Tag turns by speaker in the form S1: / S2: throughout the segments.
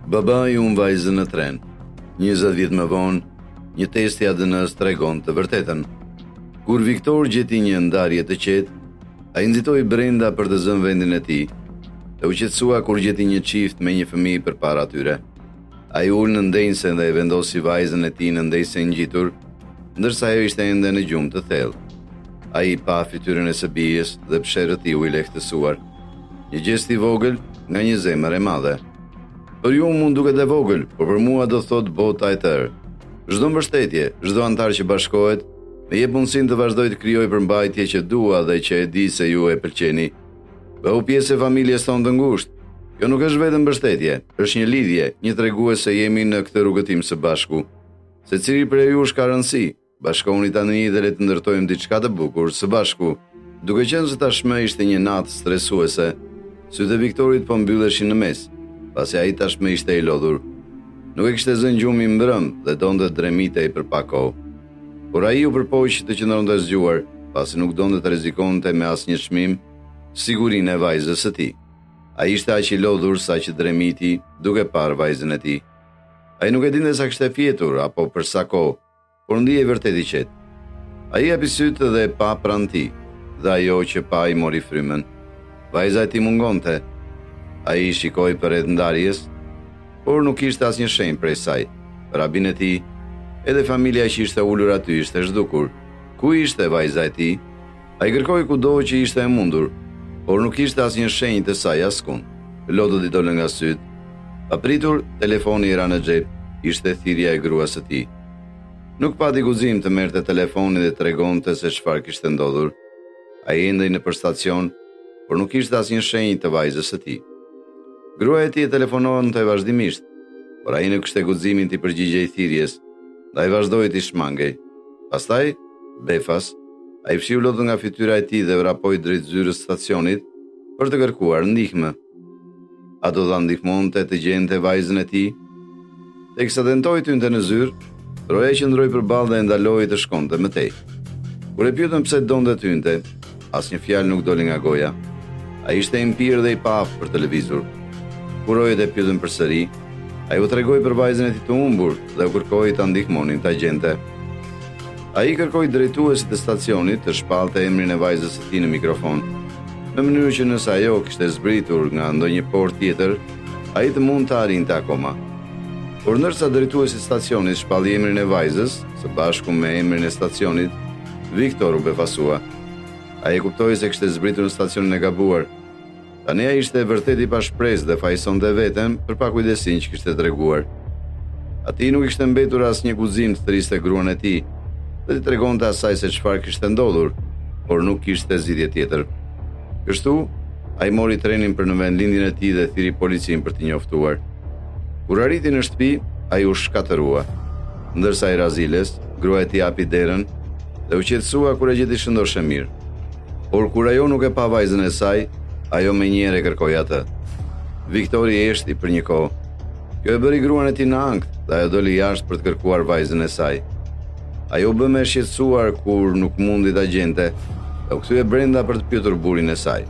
S1: Babai humb vajzën në tren. 20 vjet më vonë, një test i ADN-së tregon të vërtetën. Kur Viktor gjeti një ndarje të qetë, ai nxitoi brenda për të zënë vendin e tij dhe u qetësua kur gjeti një çift me një fëmijë përpara tyre. Ai u ul në ndenjëse dhe e vendosi vajzën e tij në ndenjësen ngjitur, ndërsa ajo ishte ende në gjumë të thellë. Ai pa fytyrën e së bijës dhe psherëtiu i lehtësuar. Një gjest i vogël nga një zemër e madhe. Për ju mund duket e vogël, por për mua do thotë bota e tërë. Çdo mbështetje, çdo anëtar që bashkohet, më jep mundësinë të vazhdoj të krijoj përmbajtje që dua dhe që e di se ju e pëlqeni. Bëhu pjesë e familjes tonë të ngushtë. Kjo nuk është vetëm mbështetje, është një lidhje, një tregues se jemi në këtë rrugëtim së bashku. Secili prej jush ka rëndësi. Bashkohuni tani dhe le të ndërtojmë diçka të bukur së bashku. Duke qenë se tashmë ishte një natë stresuese, sytë e Viktorit po mbylleshin në mes, pasi ai tashmë ishte i lodhur. Nuk e kishte zënë gjumi mbrëmë dhe donte të dremitej për pak kohë. Por ai u përpoq të qëndronte zgjuar, pasi nuk donte të rrezikonte me asnjë çmim sigurinë e vajzës së tij. Ai ishte aq i lodhur sa që dremiti duke parë vajzën e tij. Ai nuk e dinte sa kishte fjetur apo për sa kohë, por ndihej vërtet i qetë. Ai hapi sytë dhe e pa pranë tij, dhe ajo që pa i mori frymën. Vajza e tij mungonte. Ai shikoi përreth ndarjes, por nuk kishte asnjë shenjë prej saj. Për habinë e tij, edhe familja që ishte ulur aty ishte zhdukur. Ku ishte vajza e tij? Ai kërkoi kudo që ishte e mundur, por nuk kishte asnjë shenjë të saj askund. Lotët i dolën nga sytë. Papritur, telefoni i ra në xhep, ishte thirrja e gruas së tij. Nuk pati guxim të merrte telefonin dhe të tregonte se çfarë kishte ndodhur. Ai endej nëpër stacion, por nuk kishte asnjë shenjë të vajzës së tij. Gruaja e tij e telefononte vazhdimisht, por ai nuk kishte guximin t'i përgjigjej thirrjes, ndaj vazhdoi t'i shmangej. Pastaj, befas, ai fshiu lotët nga fytyra e tij dhe vrapoi drejt zyrës së stacionit për të kërkuar ndihmë. A do ta ndihmonte të gjente vajzën e tij? Teksa tentoi të hynte në zyrë, roja qëndroi përballë dhe e ndaloi të shkonte më tej. Kur e pyetën pse donte të hynte, Asnjë fjalë nuk doli nga goja. Ai ishte i mpirë dhe i paaftë për të lëvizur. Kur rojet e pyetën përsëri, ai u tregoi për vajzën e tij të humbur dhe u kërkoi ta ndihmonin ta gjente. Ai i kërkoi drejtuesit të stacionit të shpallte emrin e vajzës së tij në mikrofon, në mënyrë që nëse ajo kishte zbritur nga ndonjë port tjetër, ai të mund ta arrinte akoma. Por ndërsa drejtuesi i stacionit shpalli emrin e vajzës, së bashku me emrin e stacionit, Viktor u befasua. Ai e kuptoi se kishte zbritur në stacionin e gabuar. Tani ai ishte vërtet i pashpresë dhe fajësonte veten për pakujdesinë që kishte treguar. Atij nuk i kishte mbetur asnjë guxim të thërriste gruan e tij dhe t'i tregonte asaj se çfarë kishte ndodhur, por nuk kishte zgjidhje tjetër. Kështu, ai mori trenin për në vendlindjen e tij dhe thirri policinë për t'i njoftuar. Kur arriti në shtëpi, ai u shkatërrua. Ndërsa i ra ziles, gruaja e tij hapi derën dhe u qetësua kur e gjeti shëndoshë e mirë. Por kur ajo nuk e pa vajzën e saj, ajo menjëherë e kërkoi atë. Viktori heshti për një kohë. Kjo e bëri gruan e tij në ankth dhe ajo doli jashtë për të kërkuar vajzën e saj. Ajo u bë më e shqetësuar kur nuk mundi ta gjente dhe u kthye brenda për të pyetur burrin e saj.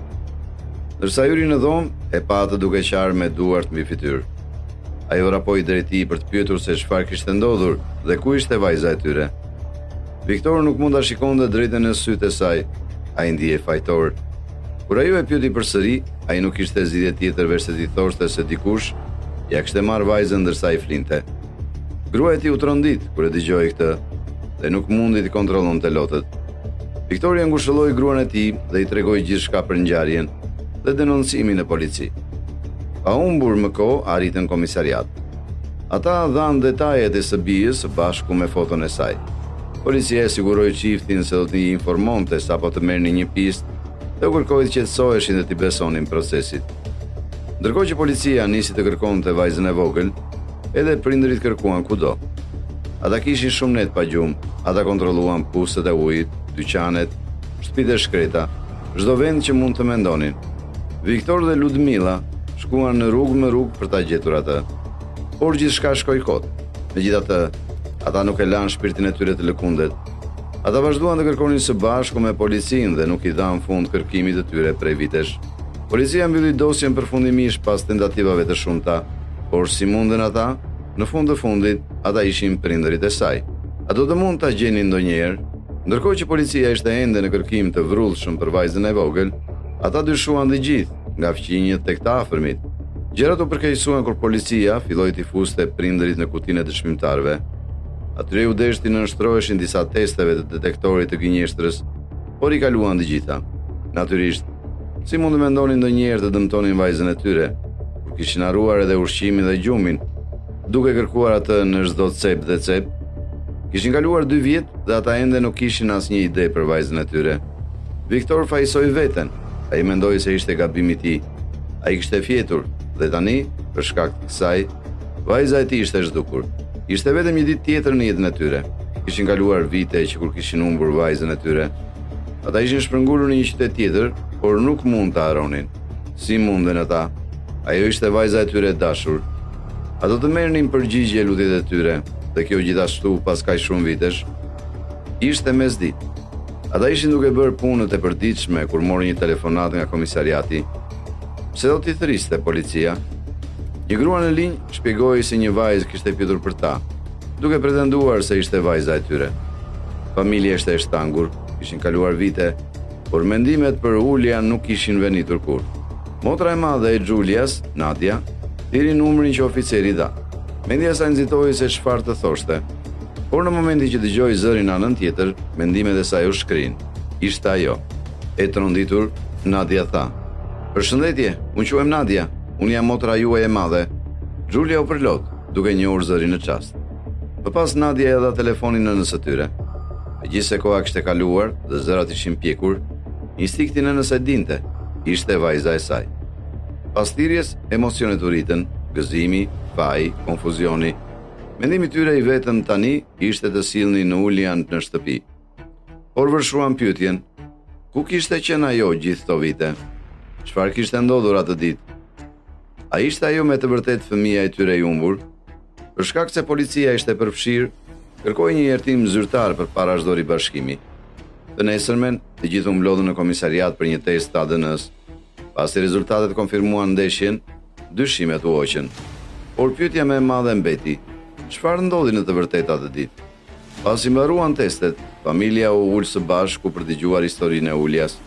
S1: Ndërsa hyri në dhomë, e pa atë duke qarë me duart mbi fytyrë. Ajo vrapoi drejt tij për të pyetur se çfarë kishte ndodhur dhe ku ishte vajza e tyre. Viktor nuk mund ta shikonte drejt në sytë e saj. Ai ndihej fajtor. Kur ajo e pyeti përsëri, ai nuk kishte zgjidhje tjetër veçse t'i thoshte se dikush ia kishte marrë vajzën ndërsa ai flinte. Gruaja e tij u trondit kur e dëgjoi këtë dhe nuk mundi të kontrollonte lotët. Viktori e ngushëlloi gruan e tij dhe i tregoi gjithçka për ngjarjen dhe denoncimin në polici. Pa humbur më kohë, arritën në komisariat. Ata dhanë detajet e së bijës së bashku me foton e saj. Policia e siguroi çiftin se do t'i informonte sapo të merrnin një pistë dhe u kërkoi të qetësoheshin dhe t'i besonin procesit. Ndërkohë që policia nisi të kërkonte vajzën e vogël, edhe prindërit kërkuan kudo. Ata kishin shumë net pa gjumë, ata kontrolluan puset e ujit, dyqanet, shtëpitë e shkreta, çdo vend që mund të mendonin. Viktor dhe Ludmilla shkuan në rrugë më rrugë për ta gjetur atë. Por gjithçka shkoi kot. Megjithatë, ata nuk e lanë shpirtin e tyre të lëkundet. Ata vazhduan të kërkonin së bashku me policinë dhe nuk i dhanë fund kërkimit të tyre prej vitesh. Policia mbylli dosjen përfundimisht pas tentativave të shumta. Por si mundën ata? Në fund të fundit, ata ishin prindërit e saj. A do të mund ta gjenin ndonjëherë? Ndërkohë që policia ishte ende në kërkim të vrullshëm për vajzën e vogël, ata dyshuan të gjithë, nga fqinjët tek të afërmit. Gjërat u përkeqësuan kur policia filloi t'i fuste prindërit në kutinë e dëshmimtarëve. Atyre iu desh t'i nënshtroheshin disa testeve të detektorit të gënjeshtrës, por i kaluan të gjitha. Natyrisht, si mund të mendonin ndonjëherë të dëmtonin vajzën e tyre, kur kishin harruar edhe ushqimin dhe gjumin, duke kërkuar atë në çdo cep dhe cep? Kishin kaluar dy vjet dhe ata ende nuk kishin asnjë ide për vajzën e tyre. Viktor fajësoi veten. Ai mendoi se ishte gabimi i tij. Ai kishte fjetur dhe tani, për shkak të kësaj, vajza e tij ishte zhdukur. Ishte vetëm një ditë tjetër në jetën e tyre. Kishin kaluar vite që kur kishin humbur vajzën e tyre. Ata ishin shpërngulur në një qytet tjetër, por nuk mund ta harronin. Si munden ata? Ajo ishte vajza e tyre e dashur. A do të merrnin përgjigje lutjet e tyre, dhe kjo gjithashtu pas kaq shumë vitesh? Ishte mesditë. Ata ishin duke bërë punët e përditshme kur morën një telefonatë nga komisariati. Pse do t'i thërriste policia? Një grua në linjë shpjegoi se një vajzë kishte pyetur për ta, duke pretenduar se ishte vajza e tyre. Familja ishte e shtangur, kishin kaluar vite, por mendimet për Ulian nuk ishin venitur kurrë. Motra e madhe e Xhulias, Nadia, thirri numrin që oficeri dha. Mendja e saj nxitoi se çfarë të thoshte. Por në momentin që dëgjoi zërin në anën tjetër, mendimet e saj u shkrinë. Ishte ajo. E tronditur, Nadia tha: "Përshëndetje, unë quhem Nadia, unë jam motra juaj e madhe." Xhulia u përlot, duke njohur zërin në çast. Më pas Nadia ia dha telefonin nënës së tyre. Megjithëse koha kishte kaluar dhe zërat ishin pjekur, instinkti i nënës e dinte, ishte vajza e saj. Pas thirrjes, emocionet u rritën, gëzimi, faji, konfuzioni. Mendimi i tyre i vetëm tani ishte të sillnin Ulian në shtëpi. Por vërshuan pyetjen, ku kishte qenë ajo gjithë këto vite? Çfarë kishte ndodhur atë ditë? A ishte ajo me të vërtetë fëmija i tyre i humbur? Për shkak se policia ishte përfshirë, kërkohej një hetim zyrtar përpara çdo ribashkimi. Të nesërmen, të gjithë u mblodhën në komisariat për një test të ADN-së. Pasi rezultatet konfirmuan ndeshjen, dyshimet u hoqën. Por pyetja më e madhe mbeti, çfarë ndodhi në të vërtetë atë ditë? Pasi mbaruan testet, familja u ul së bashku për të dëgjuar historinë e Ulias.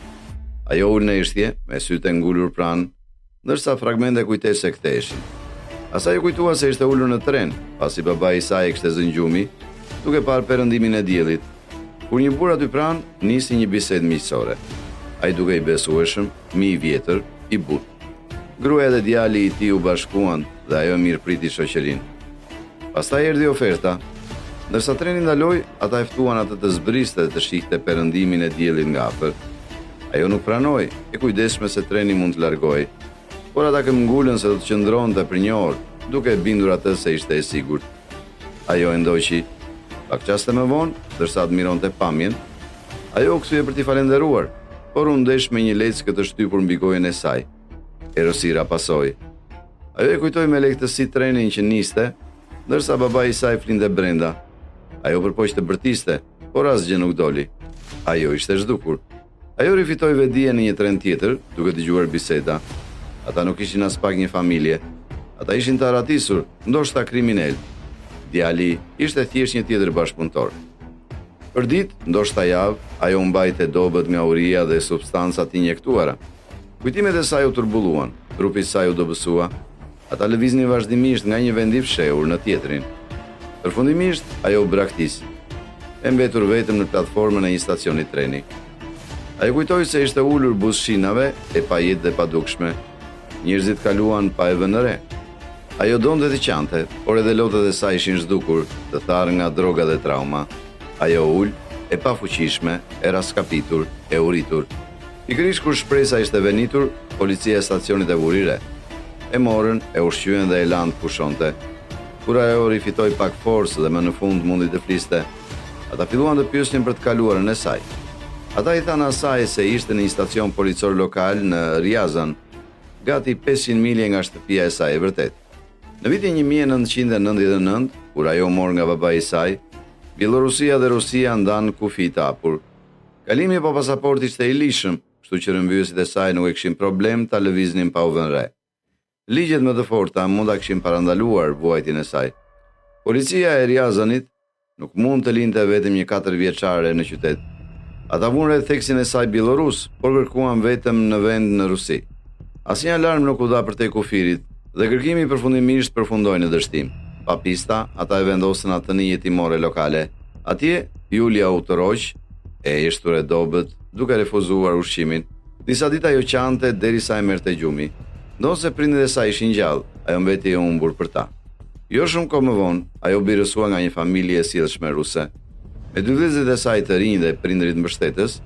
S1: Ajo u ul në heshtje, me sytë e ngulur pranë, ndërsa fragmente kujtese ktheheshin. Asaj iu kujtua se ishte ulur në tren, pasi babai i saj e kishte zënë gjumi, duke parë perëndimin e diellit, kur një burrë aty pranë nisi një bisedë miqësore. Ai dukej i besueshëm, mi i vjetër, i butë. Gruaja dhe djali i tij u bashkuan dhe ajo mirëpriti shoqërinë. Pastaj erdhi oferta. Ndërsa treni ndaloi, ata e ftuan atë të zbriste dhe të shihte perëndimin e diellit nga afër. Ajo nuk pranoi, e kujdesshme se treni mund të largohej. Por ata këmbëngulën se do të qëndronte për një orë, duke e bindur atë se ishte e sigurt. Ajo e ndoqi. Pak çaste më vonë, ndërsa admironte pamjen, ajo u kthye për t'i falënderuar, por u ndesh me një leckë të shtypur mbi gojën e saj. Errësira pasoi. Ajo e kujtoi me lehtësi trenin që niste, ndërsa babai i saj flinte brenda. Ajo u përpoq të bërtiste, por asgjë nuk doli. Ajo ishte zhdukur. Ajo rifitoi vetëdijen në një tren tjetër, duke dëgjuar biseda. Ata nuk ishin aspak një familje. Ata ishin të arratisur, ndoshta kriminelë. Djali ishte thjesht një tjetër bashkëpunëtor. Për ditë, ndoshta javë, ajo u mbajt e dobët nga uria dhe substancat e injektuara. Kujtimet e saj u turbulluan, trupi i saj u dobësua. Ata lëviznin vazhdimisht nga një vend i fshehur në tjetrin. Përfundimisht, ajo u braktis, e mbetur vetëm në platformën e një stacioni treni. Ajo kujtoi se ishte ulur buzë shinave, e pajetë dhe e padukshme. Njerëzit kaluan pa e vënë re. Ajo donte të qante, por edhe lotët e saj ishin zhdukur, të tharë nga droga dhe trauma. Ajo u ul, e pafuqishme, e rraskapitur, e uritur. Pikërisht kur shpresa ishte venitur, policia e stacionit e vuri re. E morën, e ushqyen dhe e lanë të pushonte. Kur ajo rifitoi pak forcë dhe më në fund mundi të fliste, ata filluan të pyesnin për të kaluarën e saj. Ata i thanë asaj se ishte në një stacion policor lokal në Ryazan, gati 500 milje nga shtëpia e saj e vërtetë. Në vitin 1999, kur ajo u mor nga babai i saj, Bjellorusia dhe Rusia ndanë kufij të hapur. Kalimi pa pasaportë ishte i ligjshëm, kështu që rrëmbyesit e saj nuk e kishin problem ta lëviznin pa u vënë re. Ligjet më të forta mund ta kishin parandaluar vuajtjen e saj. Policia e Ryazanit nuk mund të linte vetëm një katërvjeçare në qytet. Ata vunë re theksin e saj bjellorus, por kërkuan vetëm në vend në Rusi. Asnjë alarm nuk u dha përtej kufirit dhe kërkimi përfundimisht përfundoi në dështim. Pa pista, ata e vendosën atë në një jetimore lokale. Atje, Julia u tërhoq, e heshtur e dobët, duke refuzuar ushqimin. Disa ditë ajo qante derisa e merrte gjumi. Ndonëse prindërit e saj ishin gjallë, ajo mbeti e humbur për ta. Jo shumë kohë më vonë, ajo u birësua nga një familje e sjellshme ruse. Me dy vëllezërit e saj të rinj dhe prindërit mbështetës,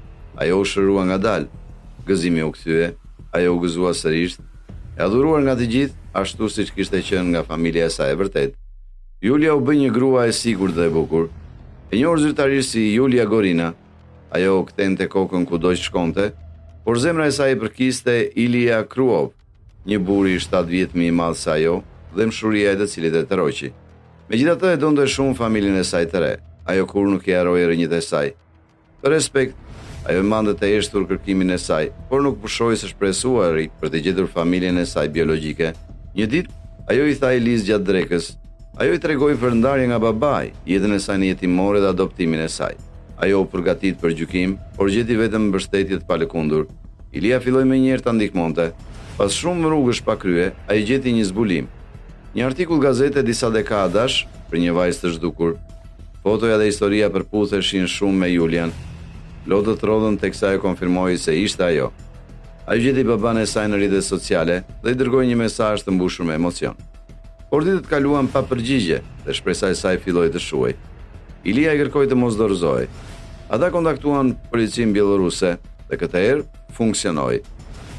S1: ajo u shërua ngadalë. Gëzimi u kthye, ajo u gëzua sërish, e adhuruar nga të gjithë, ashtu siç kishte qenë nga familja e saj e vërtetë. Julia u bë një grua e sigurt dhe e bukur. E njohur zyrtarisht si Julia Gorina, Ajo kthente kokën kudo që shkonte, por zemra e saj i përkiste Ilia Kruov, një burri 7 vjet më i madh se ajo, dhembshuria e të cilit e tërhoqi. Megjithatë e donte shumë familjen e saj të re. Ajo kurrë nuk i harroi rrënjët e saj. Për respekt, ajo e mbante të heshtur kërkimin e saj, por nuk pushoi së shpresuari për të gjetur familjen e saj biologjike. Një ditë, ajo i tha Ilisë gjatë drekës, Ajo i tregoi për ndarjen nga babai, jetën e saj në jetimore dhe adoptimin e saj. Ajo u përgatit për gjykim, por gjeti vetëm mbështetje të palëkundur. Ilia filloi menjëherë ta ndihmonte. Pas shumë rrugësh pa krye, ai gjeti një zbulim. Një artikull gazete disa dekadash për një vajzë të zhdukur. Fotoja dhe historia përputheshin shumë me Julian. Lotët rrodhën teksa ajo konfirmoi se ishte ajo. Ajo gjeti babanë e saj në rrjetet sociale dhe i dërgoi një mesazh të mbushur me emocion. Por ditët kaluan pa përgjigje dhe shpresa e saj filloi të shuhej. Ilia i kërkoi të mos dorëzohej. Ata kontaktuan policinë bjelloruse dhe këtë herë funksionoi.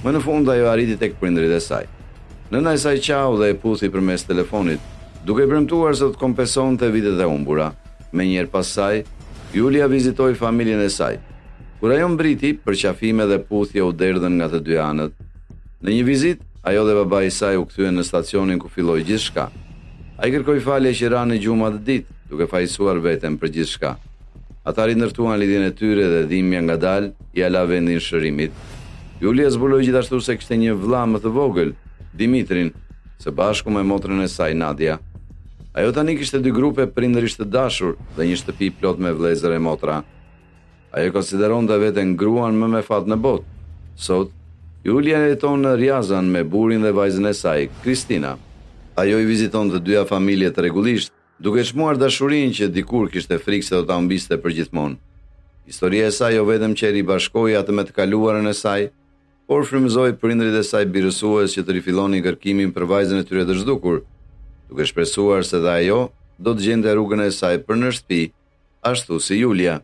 S1: Më në fund ajo arriti tek prindërit e saj. Nëna e saj qau dhe e puthi përmes telefonit, duke i premtuar se do të kompensonte vitet e humbura. Menjëherë pas saj, Julia vizitoi familjen e saj. Kur ajo mbërriti, përqafime dhe puthje u derdhën nga të dy anët. Në një vizitë, ajo dhe babai i saj u kthyen në stacionin ku filloi gjithçka. Ai kërkoi falje që ra në gjumë atë ditë, duke fajësuar veten për gjithçka. Ata rindërtuan lidhjen e tyre dhe dhimbja ngadalë ia la vendin shërimit. Julia zbuloi gjithashtu se kishte një vëlla më të vogël, Dimitrin, së bashku me motrën e saj Nadia. Ajo tani kishte dy grupe prindërish të dashur dhe një shtëpi plot me vëllezër e motra. Ajo e konsideronte veten gruan më me fat në botë. Sot, Julia jeton në Ryazan me burrin dhe vajzën e saj, Kristina. Ajo i viziton të dyja familjet rregullisht, duke çmuar dashurinë që dikur kishte frikë se do ta humbiste përgjithmonë. Historia e saj jo vetëm që e ribashkoi atë me të kaluarën e saj, por frymëzoi prindërit e saj birësues që të rifillonin kërkimin për vajzën e tyre të zhdukur, duke shpresuar se dhe ajo do të gjente rrugën e saj për në shtëpi, ashtu si Julia.